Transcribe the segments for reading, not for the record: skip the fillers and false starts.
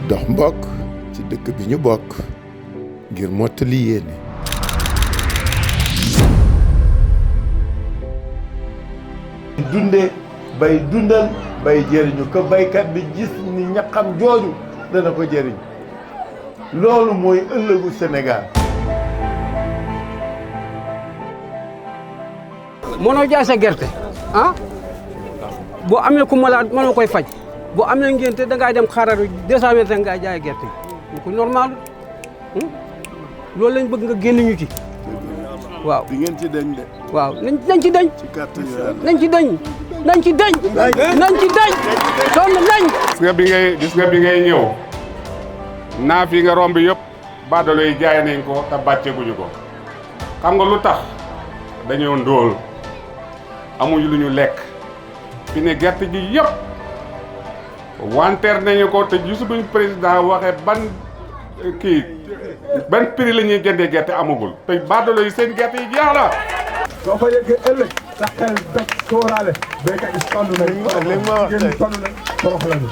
dox mbokk ci dëkk bi ñu bokk ngir mottali yéene. dundee bay dundal bay jëriñu ko baykat bi gis ni ñaqam jooju dana ko jëriñ loolu mooy ëllëgu Sénégal. mënoo jaay sa gerte ah boo amee ku malade mënoo koy faj boo amee ngénte da ngay dem xaaral 200 mètres ngay jaay gerte ñu ko normal loolu lañ bëgg nga génn ñu ci waaw. di ngeen ci dañ de. waaw nañ ci dañ. ci kàttan Yàlla. nañ ci dañ. nañ ci dañ. nañ ci dañ. sonn nañ. gis nga bi ngay ñëw naa fi nga romb yëpp baadalo yi jaay nañ ko te bàcceeguñu ko xam nga lu tax dañoo ndóol amuñu lu ñu lekk fi ne gerte gi yëpp wanteer nañu ko te gisuñu président waxee ban prix la ñuy jëndee gerte amagul te baadalo yi seen gerte yi jeex na. soo ko yëgee ëllëg sa xel daf sóoraale béykat yi sonn nañ sonn nañ torox lañu.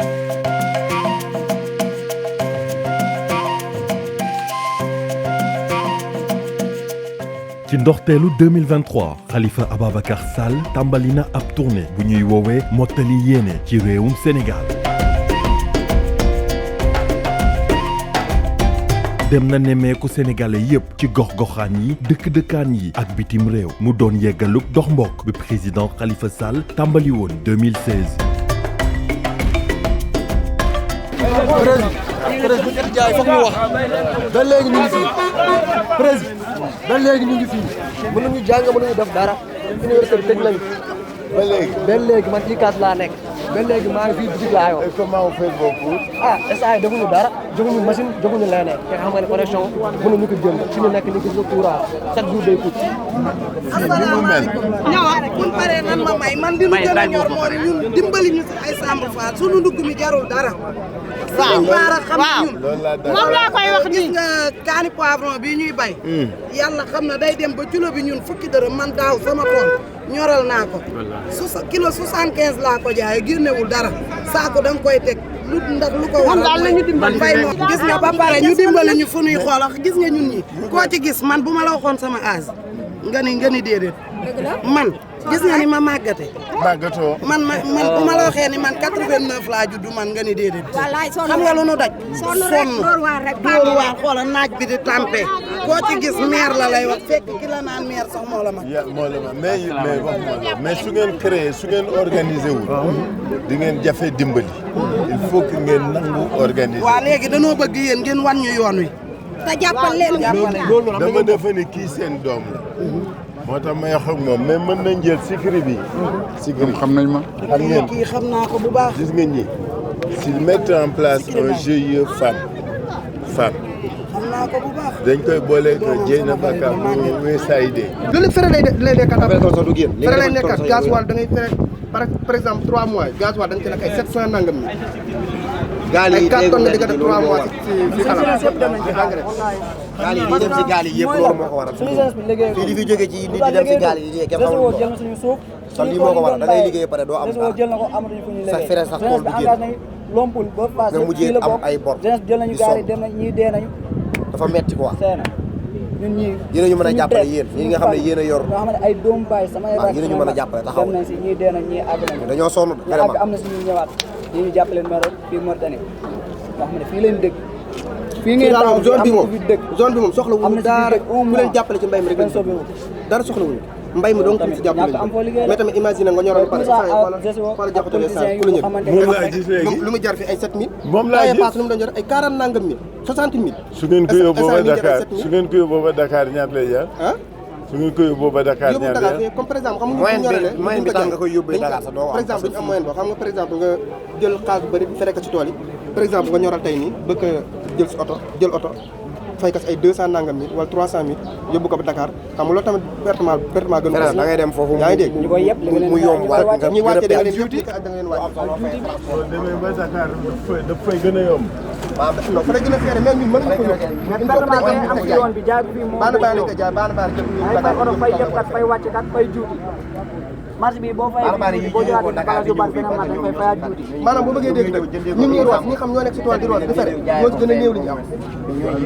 ci ndoxteelu 2023 Khalifa Ababacar Sall tàmbali na ab tournée bu ñuy woowee mottali yéene ci réewum Sénégal. dem na nemmeeku sénégalais yépp ci gox-goxaan yi dëkk-dëkkaan yi ak bitim réew mu doon yeggaluk dox mbokk bi président Khalifa Sall tàmbali woon 2016. président jaay foog ñu wax ba léegi ñu ngi fii président ba léegi ñu ngi fii mënuñu jàng mënuñu def dara université bi tëj nañu ba léegi man ICAS laa nekk ba léegi maa ngi fii bitig laa yor. Et comment vous faites vos cours? SAE defuñu dara joxuñu machine joxuñu leneen te xam nga ne connexion mënuñu ko jënd fi ñu nekk ni gis nga courant chaque jour day coûte. ñëwaat buñ paree nan ma may man li ñu gën a ñor mooy ñun dimbali ñu si ay Samb Fall sunu ndugg mi jarul dara. waaw baara xam ñun moom laa koy wax nii. gis nga kaani poivron bii ñuy bay. yàlla xam na day dem ba kilo bi ñun fukki dërëm man daaw sama tool ñoral naa ko. kilo 75 laa ko jaayee génnewul dara saako da nga koy teg lu ndax lu ko waral mooy mbay moom gis nga ba pare ñu dimbali ñu fu nuy xool gis nga ñun ñi koo ci gis man bu ma la waxoon sama âge nga ni déedéet man gis nga ni ma màggate màggatoo man bu ma la waxee ni man 89 laa juddu man nga ni déedéet xam nga lu nu daj sonn dóor waar xoola naaj bi di tàmpe koo ci gis maire la lay wax fekk ki la naan maire sax moo la mag mais su ngeen créé su ngeen organisé wu di ngeen jafe dimbali il faut que ngeen nangu organiser. waaw léegi danoo bëgg yéen ngeen wan ñu yoon wi te jàppal leen dama defe ni kii seen doom la moo tax may wax ak moom mais mën nañ jël sikiri bi sikiri xam nañ ma xam ngeen kii xam naa ko bu baax gis nga ñi s'ils mettent en place un GIE femme xam naa ko bu baax dañ koy boole ko Dieyna Bakar bu USAID. loolu fere lay nekkat fere lay nekkat gasoil da ngay fere par exemple 3 mois gasoil da nga ci nekk ay 700 nangam mi gaal yi 4 tonnes di nga def 3 mois ci engrais gaal yi di dem si gaal yi yëpp loolu moo ko waral fii di fi jóge ci nit di dem si gaal yi di kenn xamul kon lii moo ko waral da ngay liggéey pare doo am dara sax fere sax tool du génn nga mujjee am ay bor di sonn dafa metti quoi ñun ñii yéen a ñu mën a jàppale yéen ñi nga xam ne yéen a yor nga xam ne ay doom baay samay waaw yéen a ñu mën a jàppale taxaw dem nañ si ñii dee nañ ñii àgg nañ dañoo sonn vraiment am na si ñuy ñëwaat ñii ñu jàppale Maroc fii Mauritanie nga xam ne fii leen dëkk fii ngeen taxaw zone bi moom zone bi moom soxla wuñu dara ku leen jàppale ci mbay mi rek dara soxla wuñu mbay mi donc ci jàppale mais tamit imagine nga ñoroon pare xoolal jaxatule sa ku la ñëw moom laa gis léegi lu mu jar fi ay 7000 moom laa gis pass lu mu doon jar ay 40 nangam mille 60000 su ngeen ko yóbboo ba Dakar su ngeen ko yóbboo ba Dakar ñaata lay jar su ngeen ko yóbboo ba Dakar ñaata lay jar comme par exemple xam nga moyen bi tax nga koy yóbbee Dakar sa doo par exemple duñu am moyen boo xam nga par exemple nga jël xaalis bu bëri fere ko ci tool yi par exemple nga ñoral tey nii bëgg jël si jël oto fay kas ay 200 nangam mille wala 300 000 yóbbu ko ba Dakar xam nga loolu tamit pertement gën da ngay dem foofu yaa ngi dégg mu yomb wala ñi wàcce da nga leen juuti ak da nga leen wàcc boo demee ba Dakar daf fay gën a yomb non fa la gën a seere mais ñun mën nañu ko yóbbu baana baana ko jaay baana baana jëm Dakar fay yëpp kat fay wàcc kat fay juuti marché bi boo fayee boo joxaatee bagage yu bari beneen marché dañ fay fayaat juuti. maanaam boo bëggee dégg dëgg ñun ñuy root ñi xam ñoo nekk si tool di root di fere ñoo ci gën a néew li ñu am.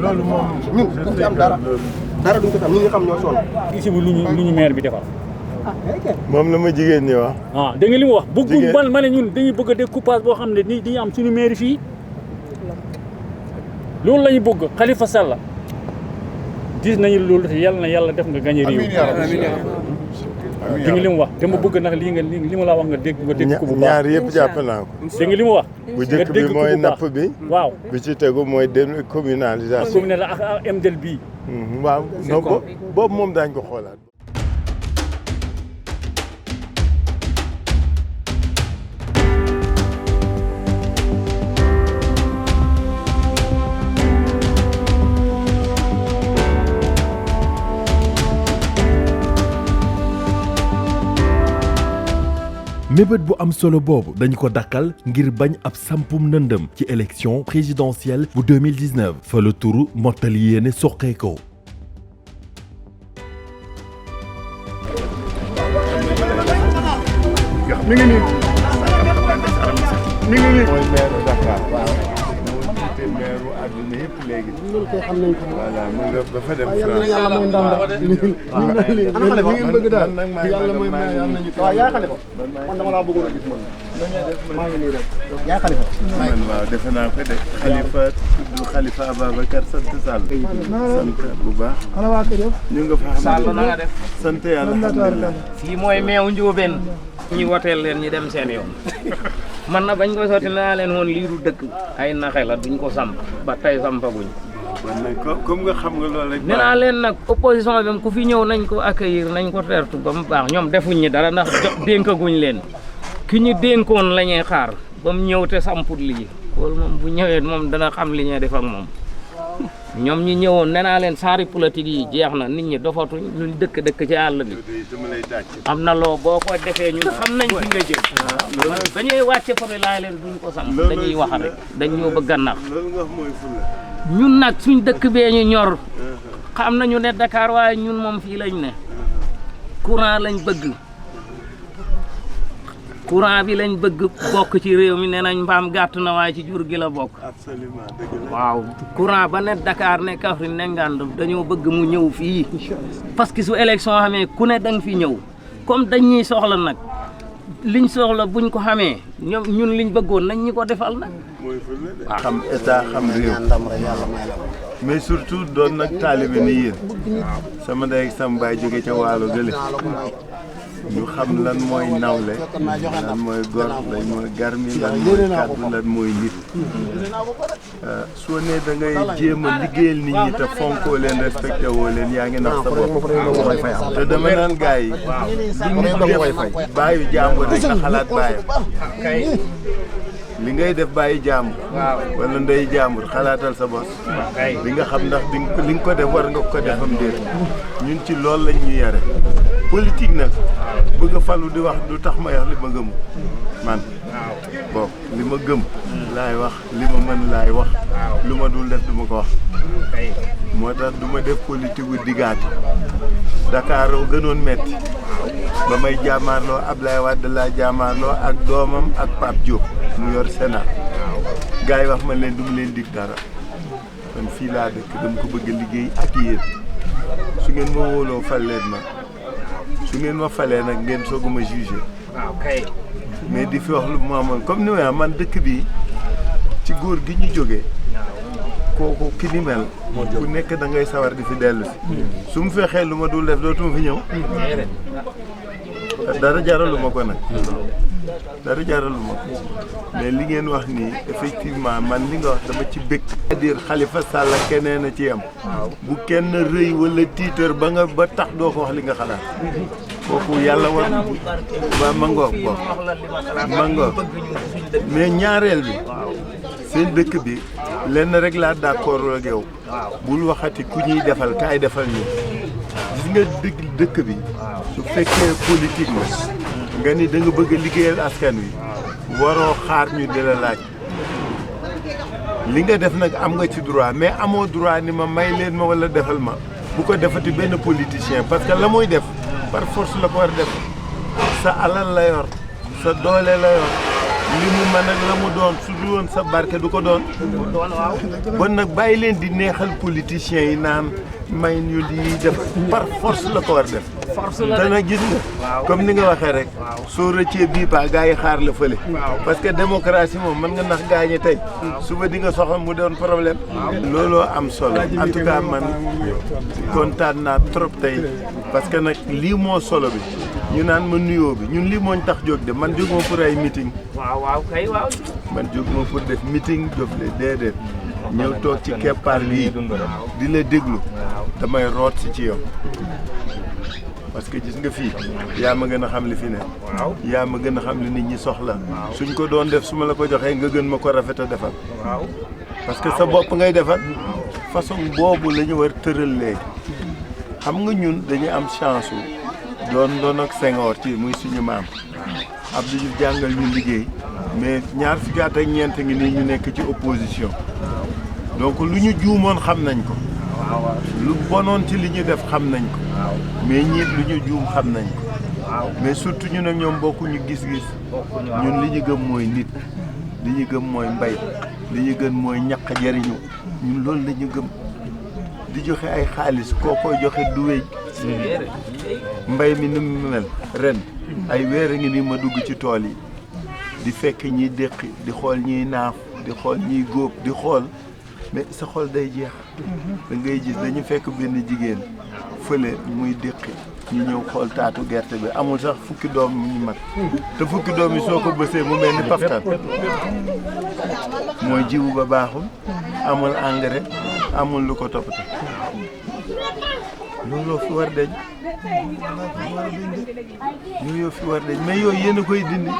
loolu moom ñun duñ ci am dara duñ ko am ñi nga xam ñoo sonn. ici bu lu ñu maire bi defar. moom la ma jigéen ñi wax. ah dégg nga li mu wax. bëgguñ ma ne ñun dañuy bëgg a découpage boo xam ne nii dañuy am suñu maire fii loolu la ñu bëgg Khalifa Sall gis nañu loolu te yàlla na yàlla def nga gagné réew. dégg nga li mu wax te ma bëgg nag li ma la wax nga dégg ko bu baax. ñaar yëpp jàpp naa ko. dégg nga li mu wax. bu njëkk bi mooy napp bi. waaw bi ci tegu mooy communalisation. communalisation ak MDL bii. waaw non boobu moom daañu ko xoolaat. mébét bu am solo boobu dañu ko dakkal ngir bañ ab sampum nëndëm ci élection présidentielle bu 2019 fa la turu mottali yéene soqeekoo. mi ngi nii mooy maire Dakar. moo jiite maire àdduna yëpp léegi. loolu kay xam nañ ko. voilà mu nga ba fa dem France. yàlla mooy ndam la. li ngeen bëgg daal yàlla mooy may yàlla nañu. waaw yaay Khalifa man dama laa bëggoon a gis man. maa ngi nii rek yaay Khalifa. man waaw defe naa ko de Khalifa tudd Khalifa Ababacar sant Sall. sant bu baax. ana waa kër yow. ñu nga fa xam Sall na nga def. sant yàlla alhamdulilah. fii mooy meew njóobeen ñi woteel leen ñi dem seen yoon man na bañ ko sotti naa leen woon lii du dëkk ay naxe la duñ ko samp ba tey sampaguñ comme nga xam nga loolu rek. nee naa leen nag opposition bi ku fi ñëw nañ ko accueillir nañ ko tertu ba mu baax ñoom defuñ ñi dara ndax dénkaguñ leen ki ñu dénkoon la ñuy xaar ba mu ñëw te samput lii loolu moom bu ñëwee moom dana xam li ñuy def ak moom ñoom ñi ñëwoon nee naa leen saari politique yi jeex na nit ñi dofatuñ luñ dëkk ci àll bi am na loo boo ko defee ñun xam nañ fi nga jëm dañuy wàcce fa laay leen duñ ko sam dañuy wax rek dañ ñoo bëgg a nax ñun nag suñ dëkk bee ñu ñor xam nañu ne Dakar waaye ñun moom fii lañ ne courant lañ bëgg courant bi lañ bëgg bokk ci réew mi nee nañ mbaam gàtt na waaye ci jur gi la bokk. absolument dëgg la. waaw courant ba ne Dakar ne Kaffrine ne Ngandou dañoo bëgg mu ñëw fii parce que su élection xamee ku ne danga fi ñëw comme dañ ñuy soxla nag liñ soxla buñ ko xamee ñun liñ bëggoon nañ ñi ko defal nag. mooy xam état xam réew. mais surtout doon nag taalibe ni yéen sama ndey ak sama baay jóge ca waalo gële ñu xam lan mooy nawle lan mooy gor lan mooy garmi lan mooy kàddu lan mooy nit soo ne da ngay jéem a liggéeyal nit ñi te fonkoo leen respecté woo leen yaa ngi nax sa bopp te dama naan gars yi bu nit def bàyyi jàmbur rek nga xalaat bàyyi li ngay def bàyyi jàmbur wala ndey jàmbur xalaatal sa bos li nga xam ndax li nga ko def war nga ko defam déet ñun ci loolu lañ ñu yare politique nag bëgg a falu di wax du tax ma wax li ma gëm man bon li ma gëm laay wax li ma mën laay wax lu ma dul def du ma ko wax moo tax du ma def politique gu diggaate Dakar gënoon metti ba may jaamaarloo Ablaye Wade laa jaamaarloo ak doomam ak Pape Diop mu yor Sénat gars yi wax ma leen du ma leen dig dara man fii laa dëkk dama ko bëgg a liggéey ak yéen su ngeen ma wóoloo fal leen ma su ngeen ma falee nag ngeen soog a ma jugé mais di fi wax lu mu amoon comme ni ma man dëkk bi ci góor gi ñu jógee kooku ki ni mel ku nekk da ngay sawar di fi dellu si su mu fexee lu ma dul def dootuma fi ñëw dara jaralu ma ko nag dara jaralu ma ko mais li ngeen wax nii effectivement man li nga wax dama ci bëgg c'est-à-dire Khalifa Sall keneen a ci am bu kenn rëy wala tiitër ba tax doo ko wax li nga xalaat kooku yàlla war ba mangoog ko mangoog mais ñaareel bi seen dëkk bi lenn rek laa d'accord ak yow bul waxati ku ñuy defal kaay defal ñu gis nga dëkk bi su fekkee politique la nga ni da nga bëgg a liggéeyal askan wi waroo xaar ñu di la laaj li nga def nag am nga ci droit mais amoo droit ni ma may leen ma wala defal ma bu ko defati benn politicien parce que la muy def par force la ko war a def sa alal la yor sa doole la yor li mu mën ak la mu doon su dul woon sa barke du ko doon bon nag bàyyi leen di neexal politiciens yi naan may ñu di def par force la ko war def te nag gis nga comme ni nga waxee rek soo rëccee bii pa gars yi xaar la fële parce que démocratie moom mën nga nax gaañe tey suba di nga soxla mu doon problème looloo am solo en tout cas man kontaan naa trop tey parce que nag lii moo solo bi ñu naan ma nuyoo bi ñun lii mooñ tax jóg de man jóg ma pour ay meeting man jóg ma pour def meeting jofle déedéet ñëw toog ci keppaar lii di la déglu damay root si ci yow parce que gis nga fii yaa ma gën a xam li fi ne yaa ma gën a xam li nit ñi soxla suñ ko doon def su ma la ko joxee nga gën ma ko rafet a defal parce que sa bopp ngay defal façon boobu la ñu war tëral léegi xam nga ñun dañu am chance doon ak Senghor ci muy suñu maam Abdou Diouf jàngal ñu liggéey mais ñaar fukki at ak ñeent ngi nii ñu nekk ci opposition donc lu ñu juumoon xam nañ ko lu bonoon ci li ñu def xam nañ ko mais ñiit lu ñu juum xam nañ ko mais surtout ñu nag ñoom bokkuñu gis-gis ñun li ñu gëm mooy nit li ñu gëm mooy mbay li ñu gëm mooy ñaq jariñu ñun loolu la ñu gëm di joxe ay xaalis koo koy joxe du wéy mbay mi ni mu mel ren ay weer a ngi nii ma dugg ci tool yi di fekk ñiy déqi di xool ñiy naaf di xool ñiy góob di xool mais sa xol day jeex da ngay gis dañu fekk benn jigéen fële muy déqi ñu ñëw xool taatu gerte bi amul sax fukki doom ñu mat te fukki doom yi soo ko bësee mu mel ni paftan mooy jiwu ba baaxul amul engrais amul lu ko toppatoo looloo fi war deñ yooyu fi war deñ mais yooyu yéen a koy dindi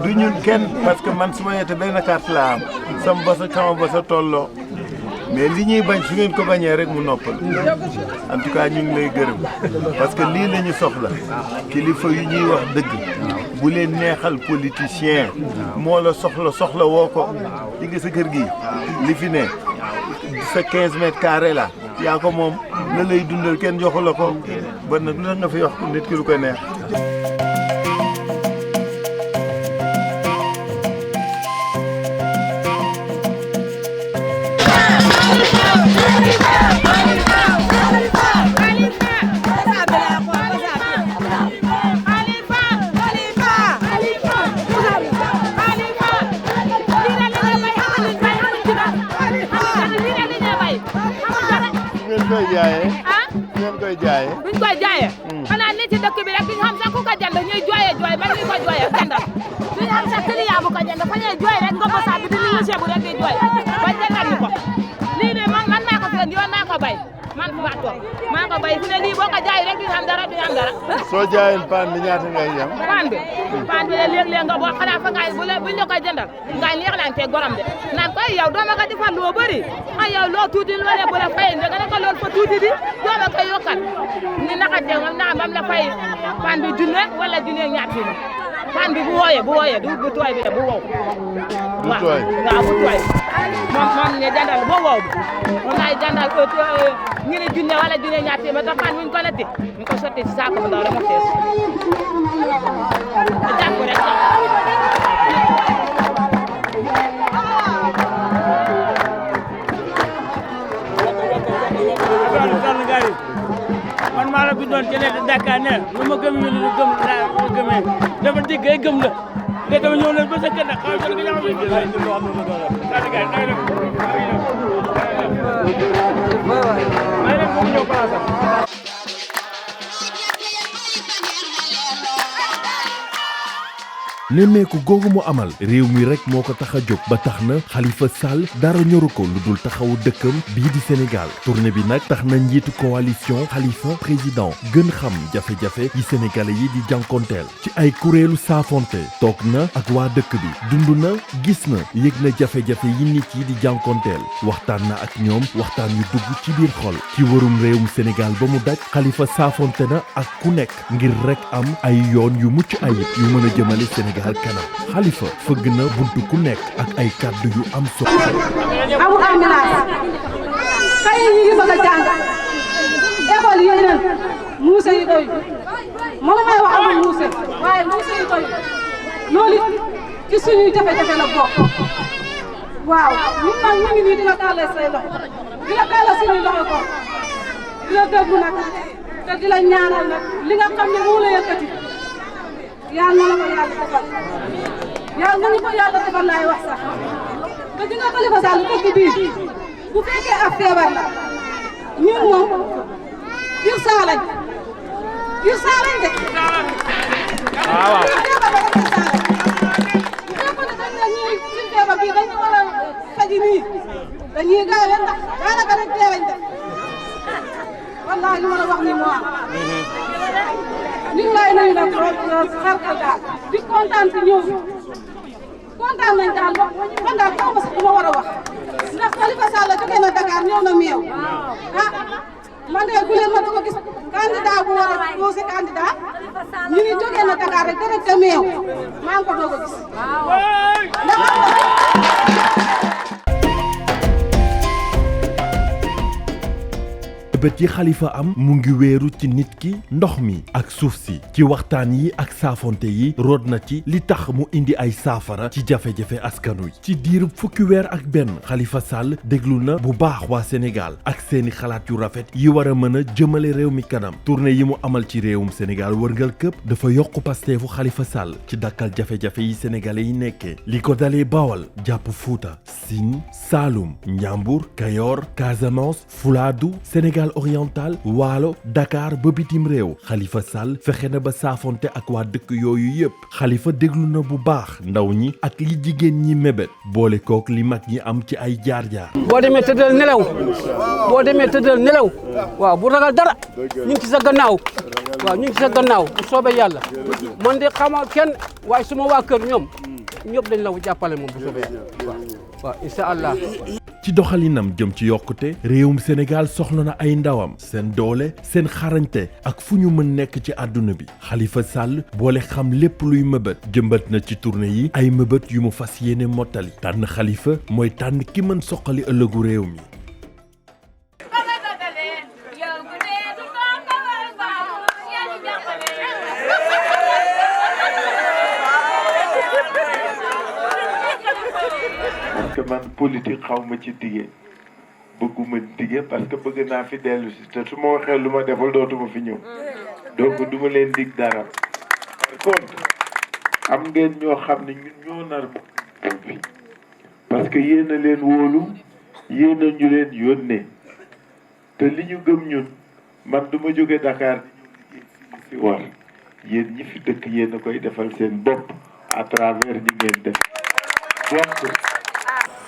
du ñun kenn parce que man su ma yete benn carte laa am sama bosa kama bosa tolloo mais li ñuy bañ su ngeen ko bañee rek mu noppal en tout cas ñu ngi lay gërëm parce que lii la ñu soxla kilifa yu ñuy wax dëgg bu leen neexal politicien moo la soxla woo ko di nga sa kër gi li fi ne sa 15 mètres carrés la yaa ko moom la lay dundal kenn joxu la ko ba nag lu tax nga fi wax nit ki lu ko neex buñ koy jaayee xanaa nit ci dëkk bi rek duñ xam sax ku ko jënd ñuy jooyee jooy ba ñu ko jooyee jëndal duñ xam sax client bu ko jënd fa ñuy jooy rek ngomba saa bi di ñu monsieur bu rek di jooy ba jëndal ñu ko lii de man maa ko fi indi yoon maa ko bay man maa toog maa ko bay fi ne lii boo ko jaay rek duñ xam dara duñ xam dara soo jaayeen paan bi ñaata ngay yem paan bi léeg-léeg nga boo xanaa fa ngaay buñ la koy jëndal ngaay neexlante gorom de naan koy yow doo ma ko defal loo bëri ay yow loo tuuti loolee bu la fay nga ne ko loolu fa tuuti di doo ma koy yokkal ni naxante moom naa bam la fay paan bi junne wala junne ñaar junne paan bi bu wooyee du bu tooy bi bu wow waaw bu tooy moom ne jëndal bu wow bi moom laay jëndal ñu ne junne wala junne ñaar téeméer te paan buñ ko natti ñu ko sotti ci saako bu ndaw rek mu fees jàpp rek man maa la bindoon ci nekk Dakar ne lu ma gëm ñu lu gëm laa gëmee dafa digg ay gëm la nga dama ñëw leen ba sa kër nag xaw ma nga ñama nemmeeku googu mu amal réew mi rek moo ko tax a jóg ba tax na Khalifa Sall dara ñoru ko lu dul taxawu dëkkam bii di Sénégal tournée bi nag tax na njiitu coalition Khalifa président gën xam jafe-jafe yi sénégalais yi di jànkonteel ci ay kuréelu saafonte toog na ak waa dëkk bi dund na gis na yëg na jafe-jafe yi nit yi di jànkonteel waxtaan na ak ñoom waxtaan yu dugg ci biir xol ci wërum réewum Sénégal ba mu daj Khalifa saafonte na ak ku nekk ngir rek am ay yoon yu mucc ayib yu mën a jëmale Sénégal kanam Khalifa fëgg na buntu ku nekk ak ay kàddu yu am solo. amul ambulance xëy ñu ngi bëgg a jàng école yi nañ muuse yi doy mënu may wax amul muuse waaye muuse yi koy loolu ci suñuy jafe-jafe la bokk waaw ñun nag ñu ngi nii di la tàllal say loxo di la tàllal suñuy loxo ko di la déglu nag te di la ñaanal nag li nga xam ne moo la yëkkati yàlla na la ko yàlla defal yàlla nañu ko yàlla defal laay wax sax te di nga Khalifa Sall dëkk bii bu fekkee ab feebar la ñun moom Irsa lañ de waaw feebar bii dañ ko war a faji nii dañuy gaawe ndax daanaka rek dee lañ def wallaahi li ma la wax ni moo am ñu ngi lay nuyu nag sarkal daal di kontaan si ñëw kontaan nañ daal man daal xaw ma sax lu ma war a wax ndax Khalifa Sall jógee na Dakar ñëw na meew ah man de bu leen ma ko gis candidat bu war a posé candidat ñu ngi jógee na Dakar rek direct meew maa ngi ko doog a gis bët yi Khalifa am mu ngi wéeru ci nit ki ndox mi ak suuf si ci waxtaan yi ak saafonte yi root na ci li tax mu indi ay saafara ci jafe-jafe askan wi ci diirub fukki weer ak benn Khalifa Sall déglu na bu baax waa Sénégal ak seeni xalaat yu rafet yi war a mën a jëmale réew mi kanam tournée yi mu amal ci réewum Sénégal wërngal këpp dafa yokk pasteefu Khalifa Sall ci dakkal jafe-jafe yi sénégalais yi nekkee li ko dalee Bawal jàpp Fuuta Sine Saloum Njambur Kayor Casamance Fulaadu Sénégal oriental Waalo Dakar ba bitim réew Khalifa Sall fexe na ba saafonte ak waa dëkk yooyu yépp Khalifa déglu na bu baax ndaw ñi ak li jigéen ñi mébét boole kook li mag ñi am ci ay jaar-jaar boo demee tëddal nelaw waaw bu ragal dara ñu ngi ci sa gannaaw waaw ñu ngi ci sa gannaaw bu soobee yàlla man de xama kenn waaye suma waa kër ñoom ñëpp dañ la jàppale moom bu soobee yàlla waaw incha allah ci doxalinam jëm ci yokkute réewum Sénégal soxla na ay ndawam seen doole seen xarañte ak fu ñu mën nekk ci àdduna bi Khalifa Sall boole xam lépp luy mëbët jëmbat na ci tournée yi ay mëbët yu mu fas yéene mottali tànn Khalifa mooy tànn ki mën soqali ëllëgu réew mi parce que man politique xaw ma ci dige bëgguma dige parce que bëgg naa fi dellu si te su ma waxee lu ma defal dootuma fi ñëw donc duma leen dig dara par contre am ngeen ñoo xam ne ñun ñoo nar bi parce que yéen a leen wóolu yéen a ñu leen yónnee te li ñu gëm ñun man duma jóge Dakar fi war yéen ñi fi dëkk yéen a koy defal seen bopp à travers ñi ngeen def donc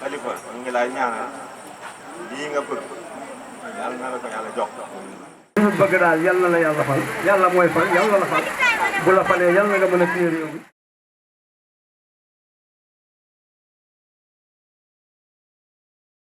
Khalifa ñu ngi lay ñaanal lii nga bëgg yàlla na la ko yàlla jox. li mu bëgg daal yàlla na la yàlla fal yàlla mooy fal yàlla la fal bu la falee yàlla nga mën a téye réew mi